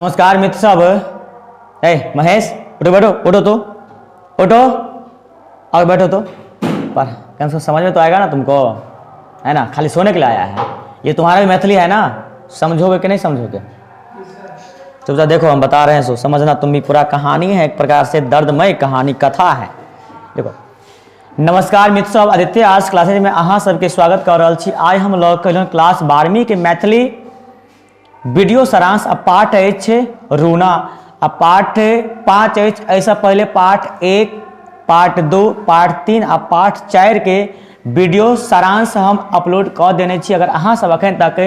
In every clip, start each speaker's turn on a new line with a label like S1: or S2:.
S1: नमस्कार मित्र सब। ए महेश, उठो, बैठो, उठो तो, उठो और बैठो तो। पर कम से कम समझ में तो आएगा ना तुमको, है ना? खाली सोने के लिए आया है। ये तुम्हारा भी मैथिली है ना, समझोगे कि नहीं समझोगे? चुपचाप देखो, हम बता रहे हैं सो समझना तुम भी। पूरा कहानी है, एक प्रकार से दर्दमय कहानी कथा है। देखो, नमस्कार मित्र सब, आदित्य आर्ट्स क्लासेज में अहाँ सबके स्वागत कर रहल छी। आइ हम लऽ कऽ क्लास 12वीं के मैथिली वीडियो सारांश आ पाठ अछि रूना आ पाठ 5 अछि। एहिसँ पहिले पाठ 1, पाठ 2, पाठ 3 आ पाठ 4 के वीडियो सारांश हम अपलोड कऽ देने छी। अगर अहाँ सब अखन तक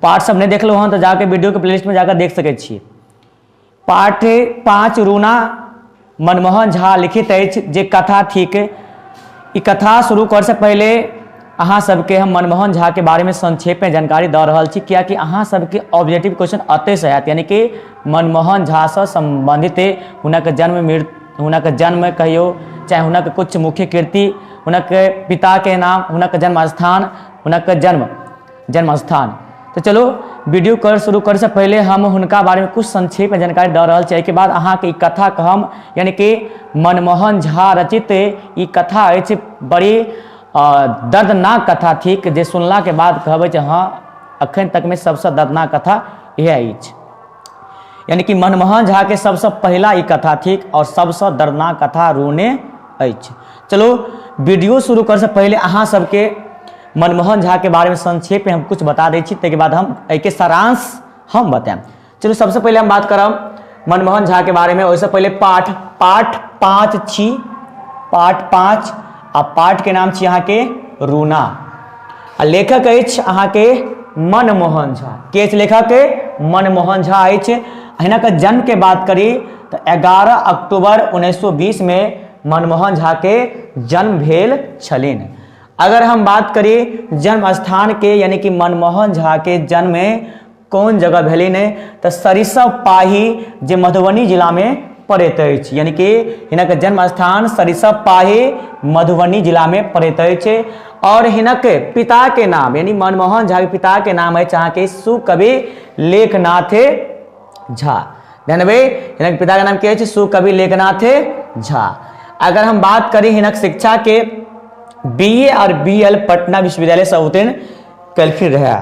S1: पाठ सब नहि देखलहुँ हँ तऽ जाके वीडियोके प्लेलिस्टमे जाकऽ देख सकै छी। पाठ 5 रूना मनमोहन झा लिखित अछि जे कथा थिक। ई कथा शुरू करसँ पहिले अहाँ सबके हम मनमोहन झा के बारेमे संक्षेपमे जानकारी दऽ रहल छी, कियाकि अहाँ सबके ऑब्जेक्टिव क्वेश्चन अतऽसँ आयत, यानी कि मनमोहन झासँ सम्बन्धित हुनक जन्म मृत्यु, हुनक जन्म कहियौ चाहे हुनक कुछ मुख्य कृति, हुनक पिताके नाम, हुनक जन्म स्थान, हुनक जन्म जन्म स्थान। तऽ चलू वीडियो कर शुरू करैसँ पहिले हम हुनका बारेमे कुछ संक्षेपमे जानकारी दऽ रहल छी। एहिके बाद अहाँके ई कथा कहम, यानी कि मनमोहन झा रचित ई कथा अछि। बड़ी दर्दनाक कथा थिक जे सुनलाके बाद कहबै जे हँ, अखन तकमे सबसँ दर्दनाक कथा इएह अछि। यानी कि मनमोहन झाके सबसँ पहिला ई कथा थिक आओर सबसँ दर्दनाक कथा रूने अछि। चलू वीडियो शुरू करैसँ पहिले अहाँ सबके मनमोहन झा के बारे में संक्षेप में हम कुछ बता दै छी, ताहिके बाद हम एहिके सारांश हम बतायब। चलू सबसे पहिले हम बात करब मनमोहन झा के बारे में। ओहिसँ पहिले पाठ, पाठ 5 छी, पाठ 5 आ पाठ के नाम छी अहाँके रूना आ लेखक अछि अहाँके मनमोहन झा। के अछि लेखक? मनमोहन झा अछि। हिनक जन्म के बात करी तऽ 11 अक्टूबर 1920 में मनमोहन झा के जन्म भेल छलनि। अगर हम बात करी जन्म स्थान के, यानी कि मनमोहन झा के जन्म कोन जगह भेलनि, तऽ सरिसब पाही जे मधुबनी जिला में पड़ैत अछि, यानी कि हिनक जन्म स्थान सरिसब पाही मधुबनी जिला में पड़ैत अछि। और हिनक पिता के नाम, यानी मनमोहन झा के पिता के नाम अछि अहाँके सुकवि लेखनाथ झा। ध्यान देबै, हिनक पिता के नाम की अछि? सुकवि लेखनाथ झा। अगर हम बात करी हिनक शिक्षा के, बी ए और बी एल पटना विश्वविद्यालय से उत्तीर्ण कलखिन रहे,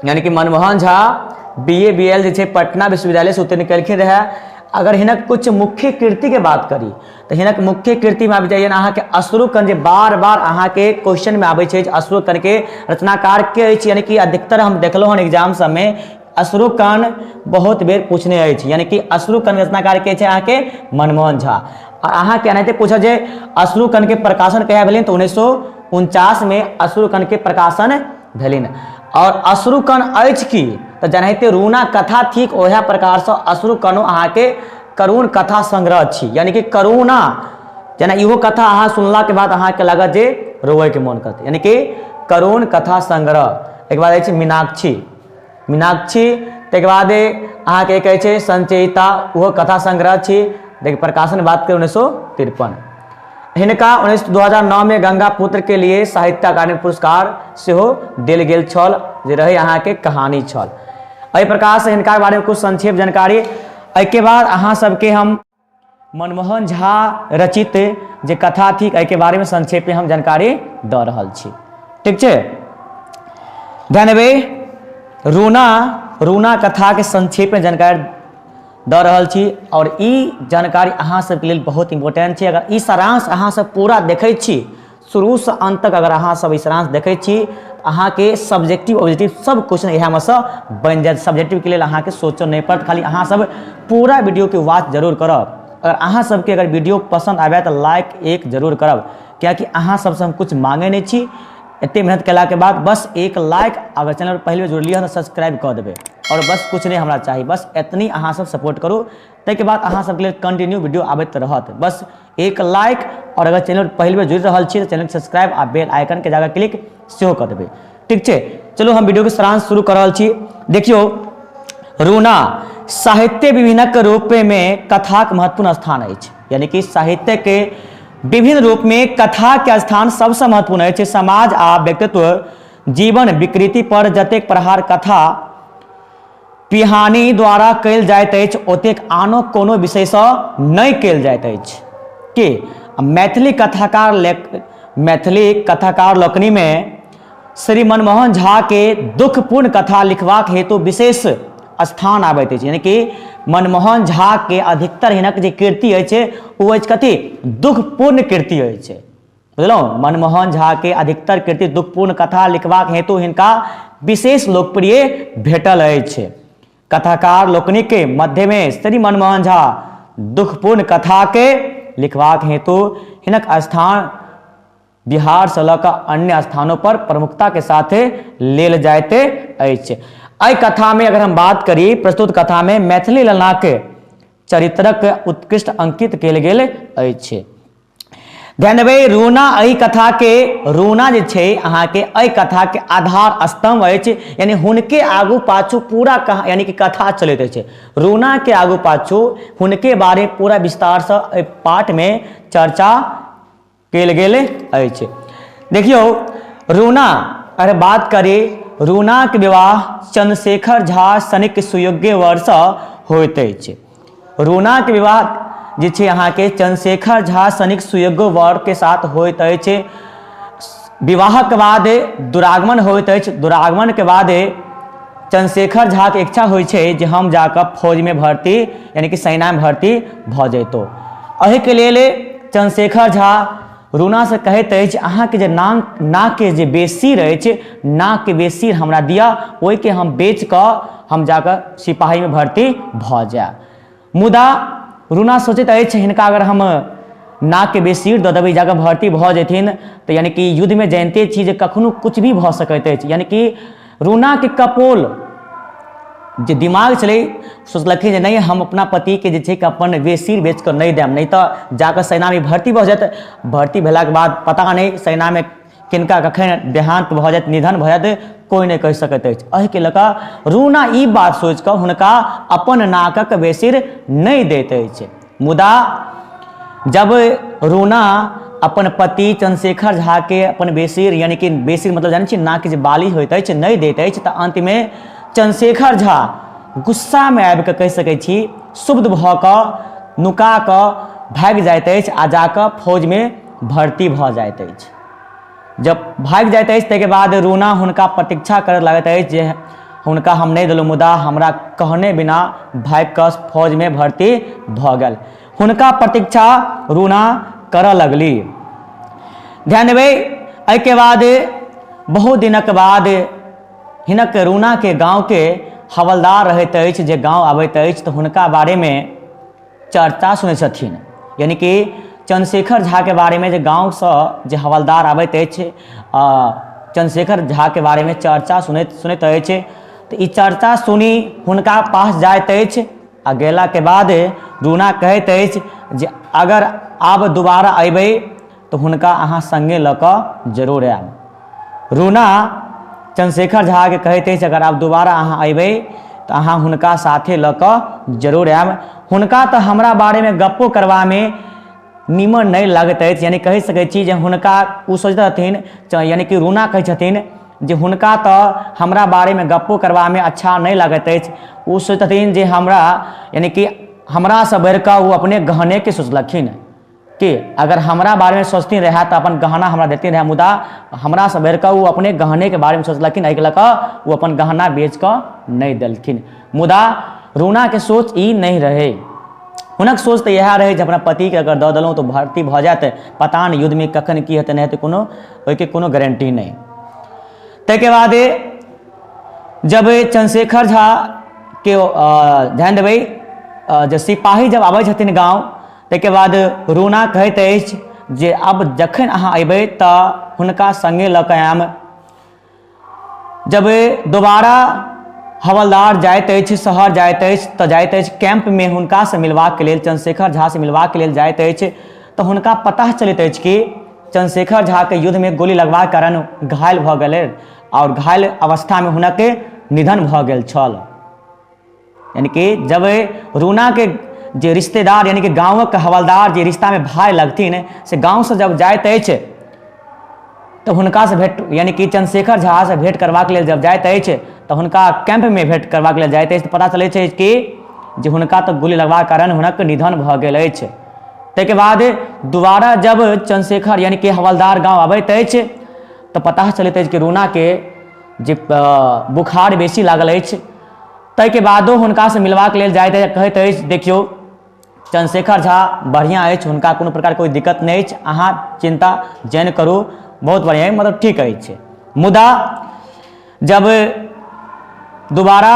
S1: यानी कि Manmohan Jha B A B L जे छै पटना विश्वविद्यालय से उत्तीर्ण कलखिन रहे। अगर हिनक कुछ मुख्य कृति के बात करी तऽ हिनक मुख्य कृति में आबि जाइए अहाँके अश्रुकण, जे बार बार अहाँके क्वेश्चन में आबै छै अश्रुकण के रचनाकार के अछि, यानी कि अधिकतर हम देखलहुँ हन एग्जाम सबमे अश्रुकण बहुत बेर पूछने अछि, यानी कि अश्रुकण रचनाकार के छै अहाँके मनमोहन झा। और अहाँके एनाहिते पूछत जे अश्रुकण के प्रकाशन कहिया भेलनि, तऽ 1949 में अश्रुकण के प्रकाशन भेलनि। और अश्रुकण अछि की, तऽ जेनाहिते रूना कथा थिक ओएह प्रकारसँ अश्रुकणो अहाँके करुण कथा संग्रह छी, यानी कि करुणा जेना इहो कथा अहाँ सुनलाके बाद अहाँके लागत जे रोवैके मोन करत, यानी कि करुण कथा संग्रह। एक बाद अछि मीनाक्षी, मीनाक्षी, ताहिके बाद अहाँके कहै छै संचयिता, ओहो कथा संग्रह छी। देखिए प्रकाशन बात करी 1953। हिनका 2009 में गंगा पुत्र के लिए साहित्य अकादमी पुरस्कार सेहो देल गेल छल, जे रहै अहाँके कहानी छल। एहि प्रकारसँ हिनका बारेमे कुछ संक्षेप जानकारी। एहिके बाद अहाँ सबके हम मनमोहन झा रचित जे कथा थिक एहिके बारेमे संक्षेपमे हम जानकारी दऽ रहल छी। ठीक छै, ध्यान देबै। रूना, रूना कथाके संक्षेपमे जानकारी दऽ रहल छी और ई जानकारी अहाँ सबके लेल बहुत इम्पोर्टेंट छै। अगर ई सारांश अहाँ सब पूरा देखै छी शुरूसँ अंत तक, अगर अहाँ सब ई सारांश देखै छी अहाँके सब्जेक्टिव ऑब्जेक्टिव सब क्वेश्चन इएहमे सँ बनि जायत। सब्जेक्टिवके लेल अहाँके सोचऽ नहि पड़त, खाली अहाँ सब पूरा वीडियोके वॉच जरूर करब। अगर अहाँ सबके अगर वीडियो पसन्द आबय तऽ लाइक एक जरूर करब, कियाकि अहाँ सबसँ हम कुछ मांगे नहि छी। एते मेहनत केलाके बाद बस एक लाइक, अगर चैनल पर पहले जुड़लियै हँ तऽ सब्सक्राइब कऽ देबै और बस कुछ नहि हमरा चाही, बस एतनी अहाँ सब सपोर्ट करू। ताहिके बाद अहाँ सबके लेल कंटिन्यू वीडियो आबैत रहत। बस एक लाइक और अगर चैनल पर पहिल बेर जुड़ि रहल छी तऽ चैनल सब्सक्राइब आ बेल आइकन के जाकर क्लिक सेहो कऽ देबै। ठीक छै, चलू हम वीडियो के सारांश शुरू कऽ रहल छी। देखियौ, रूना साहित्य विभिन्नक रूप में कथाक महत्वपूर्ण स्थान अछि, यानी कि साहित्य के विभिन्न रूप में कथा के स्थान सबसँ महत्वपूर्ण अछि। समाज आ व्यक्तित्व जीवन विकृति पर जतेक प्रहार कथा पिहानी द्वारा कयल जाइत अछि ओतेक आनो कोनो विषयसँ नहि कयल जाइत अछि की मैथिली कथाकार लेख मैथिली कथाकार लोकनिमे श्री मनमोहन झाके दुःखपूर्ण कथा लिखबाक हेतु विशेष स्थान आबैत अछि। यानी कि मनमोहन झाके अधिकतर हिनक जे कृति अछि ओ अछि कथी? दुःखपूर्ण कृति अछि। बुझलहुँ? मनमोहन झाके अधिकतर कृति दुःखपूर्ण कथा लिखबाक हेतु हिनका विशेष लोकप्रिय भेटल अछि। कथाकार लोकनिक मध्यमे श्री मनमोहन झा दुःखपूर्ण कथाके लिखबाक हेतु हिनक स्थान बिहारसँ लऽ कऽ अन्य स्थानों पर प्रमुखताके साथे लेल जाइत अछि। एहि कथामे अगर हम बात करी, प्रस्तुत कथामे मैथिली ललनाक चरित्रक उत्कृष्ट अंकित कयल गेल अछि। ध्यान देबै, रूना एहि कथाके, रूना जे छै अहाँके एहि कथाके आधार स्तंभ अछि, यानी हुनके आगू पाछू पूरा कहा यानी कि कथा चलैत अछि। रूनाके आगू पाछू हुनके बारे पूरा विस्तारसँ एहि पाठमे चर्चा कयल गेल अछि। देखियौ, रूना अगर बात करी, रूनाक विवाह चंद्रशेखर झा सनिक सुयोग्य वरसँ होइत अछि। रूनाक विवाह जे छै अहाँके चंद्रशेखर झा सनिक सुयोग्य वरके साथ होइत अछि। विवाहक बाद दुरागमन होइत अछि। दुरागमनके बाद चंद्रशेखर झाके इच्छा होइ छै जे हम जाकऽ फौजमे भर्ती यानी कि सेनामे भर्ती भऽ जैतहुँ। एहिके लेल चंद्रशेखर झा रूनासँ कहैत अछि, अहाँके जे नाक नाकके जे बेसीर अछि, नाकके बेसीर हमरा दिअ, ओहिके हम बेच कऽ हम जाकऽ सिपाहीमे भर्ती भऽ जायब। मुदा रूना सोचैत अछि, हिनका अगर हम नाकके बेसीर दऽ देबै, जाकऽ भर्ती भऽ जेथिन तऽ यानी कि युद्धमे जानिते छी जे कखनो किछु भी भऽ सकैत अछि। यानी कि रूनाके कपोल जे दिमाग छलै, सोचलखिन जे नहि, हम अपना पतिके जे छै अपन बेसीर बेच कऽ नहि देब, नहि तऽ जाकऽ सेनामे भर्ती भऽ जायत, भर्ती भेलाके बाद पता नहि सेनामे किनका कखन देहान्त भऽ जायत, निधन भऽ जायत, कोइ नहि कहि सकैत अछि। एहिके लऽ कऽ रूना ई बात सोचि कऽ हुनका अपन नाकक बेसीर नहि दैत अछि। मुदा जब रूना अपन पति चंद्रशेखर झाके अपन बेसीर, यानी कि बेसीर मतलब जानै छी नाकके जे बाली होइत अछि, नहि दैत अछि, तऽ अंतमे चंद्रशेखर झा गुस्सामे आबि कऽ कहि सकै छी शुद्ध भऽ कऽ नुका कऽ भागि जाइत अछि आ जाकऽ फौजमे भर्ती भऽ जाइत अछि। जब भागि जाइत अछि ताहिके बाद रूना हुनका प्रतीक्षा करऽ लागैत अछि जे हुनका हम नहि देलहुँ, मुदा हमरा कहने बिना भागि कऽ फौजमे भर्ती भऽ गेल। हुनका प्रतीक्षा रूना करऽ लगली। ध्यान देबै, एहिके बाद बहुत दिनक बाद हिनक रूनाके गाँवके हवलदार रहैत अछि जे गाँव आबैत अछि तऽ हुनका बारेमे चर्चा सुनै छथिन, यानी कि चंद्रशेखर झाके बारेमे जे गाँवसँ जे हवलदार आबैत अछि चंद्रशेखर झाके बारेमे चर्चा सुनैत सुनैत अछि, तऽ ई चर्चा सुनि हुनका पास जाइत अछि आ गेलाके बाद रूना कहैत अछि जे अगर आब दोबारा अयबै तऽ हुनका अहाँ सङ्गे लऽ कऽ जरूर आयब। रूना चंद्रशेखर झाके कहैत अछि, अगर आब दोबारा अहाँ अयबै तऽ अहाँ हुनका साथे लऽ कऽ जरूर आयब। हुनका तऽ हमरा बारेमे गप्पो करबामे नीमन नहि लगैत अछि, यानी कहि सकै छी जे हुनका ओ सोचैत रहथिन, यानी कि रूना कहै छथिन जे हुनका तऽ हमरा बारेमे गप्पो करबामे अच्छा नहि लगैत अछि। ओ सोचैत छथिन जे हमरा यानी कि हमरासँ बढ़िकऽ ओ अपने गहनेके सोचलखिन कि अगर हमरा बारेमे सोचथिन रहए तऽ अपन गहना हमरा देथिन रहए, मुदा हमरासँ बढ़िकऽ ओ अपने गहनेके बारेमे सोचलखिन, एहिके लऽ कऽ ओ अपन गहना बेच कऽ नहि देलखिन। मुदा रूनाके सोच ई नहि रहै। हुनक सोच तऽ इएह रहै जे अपना पतिके अगर दऽ देलहुँ तऽ भर्ती भऽ जायत, पता नहि युद्धमे कखन की हेतै नहि हेतै, कोनो ओहिके कोनो गारंटी नहि। ताहिके बाद जब चंद्रशेखर झा के ध्यान देबै जे सिपाही जब आबै छथिन गाँव, ताहिके बाद रूना कहैत अछि जे आब जखन अहाँ अयबै तऽ हुनका सङ्गे लऽ कऽ आयब। जब दोबारा हवलदार जाइत अछि, शहर जाइत अछि, तऽ जाइत अछि कैंपमे हुनकासँ मिलबाक लेल, चंद्रशेखर झासँ मिलबाक लेल जाइत अछि, तऽ हुनका पता चलैत अछि कि चंद्रशेखर झाके युद्धमे गोली लगबाक कारण घायल भऽ गेलै आओर घायल अवस्थामे हुनक निधन भऽ गेल छल। यानी कि जब रूनाके जे रिश्तेदार यानी कि गाँवक हवलदार जे रिश्तामे भाय लगथिन से गाँवसँ जब जाइत अछि तऽ हुनकासँ भेँट यानी कि चंद्रशेखर झासँ भेँट करबाक लेल जब जाइत अछि तऽ हुनका कैम्पमे भेँट करबाक लेल जाइत अछि तऽ पता चलै छै कि जे हुनका तऽ गोली लगबाक कारण हुनक निधन भऽ गेल अछि। ताहिके बाद दोबारा जब चंद्रशेखर यानि कि हवलदार गाँव अबैत अछि तऽ पता चलैत अछि कि रूनाके जे बुखार बेसी लागल अछि। ताहिके बादो हुनकासँ मिलबाक लेल जाइत अछि, कहैत अछि देखियौ चंद्रशेखर झा बढ़िआँ अछि, हुनका कोनो प्रकारके कोइ दिक्कत नहि अछि, अहाँ चिन्ता जैन करू, बहुत बढ़िआँ, मतलब ठीक अछि। मुदा जब दोबारा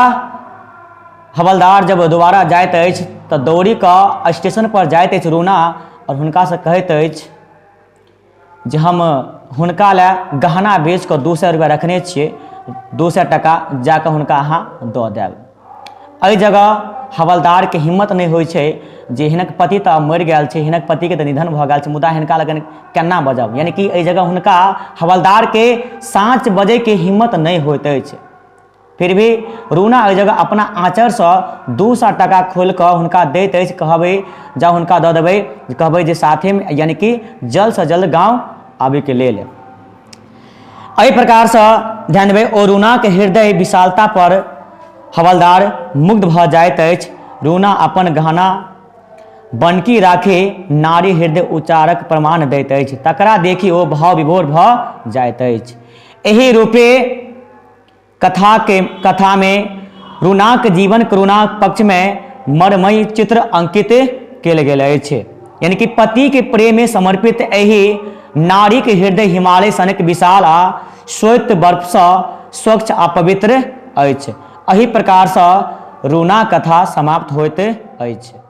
S1: हवलदार जब दोबारा जाइत अछि तऽ दौड़ि कऽ स्टेशनपर जाइत अछि रूना आओर हुनकासँ कहैत अछि जे हम हुनका लए गहना बेच कऽ 200 रुपैआ रखने छियै, 200 टाका जा कऽ हुनका अहाँ दऽ देब। एहि जगह हवलदारके हिम्मत नहि होइ छै जे हिनक पति तऽ मरि गेल छै, हिनक पतिके तऽ निधन भऽ गेल छै, मुदा हिनका लगन केना बजब, यानि कि एहि जगह हुनका हवलदारके साँच बजैके हिम्मत नहि होइत अछि। फिर भी रूना एहि जगह अपना आँचरसँ 200 टाका खोलि कऽ हुनका दैत अछि, कहबै जा हुनका दऽ देबै, कहबै जे साथेमे यानि कि जल्दसँ जल्द गाँव आबैके लेल। एहि प्रकारसँ ध्यान देबै ओ रूनाके हृदय विशालता पर हवलदार मुग्ध भऽ जाइत अछि। रूना अपन गहना बनकी राखि नारी हृदय उचारक प्रमाण दैत अछि, तकरा देखि ओ भाव विभोर भऽ जाइत अछि। एहि रूपे कथाके कथामे रूनाक जीवन करुणाक पक्षमे मर्मयी चित्र अंकित कयल गेल अछि। यानी कि पतिके प्रेममे समर्पित एहि नारीक हृदय हिमालय सनक विशाल आ श्वेत बर्फसँ स्वच्छ आ पवित्र अछि। एहि प्रकारसँ रूना कथा समाप्त होइत अछि।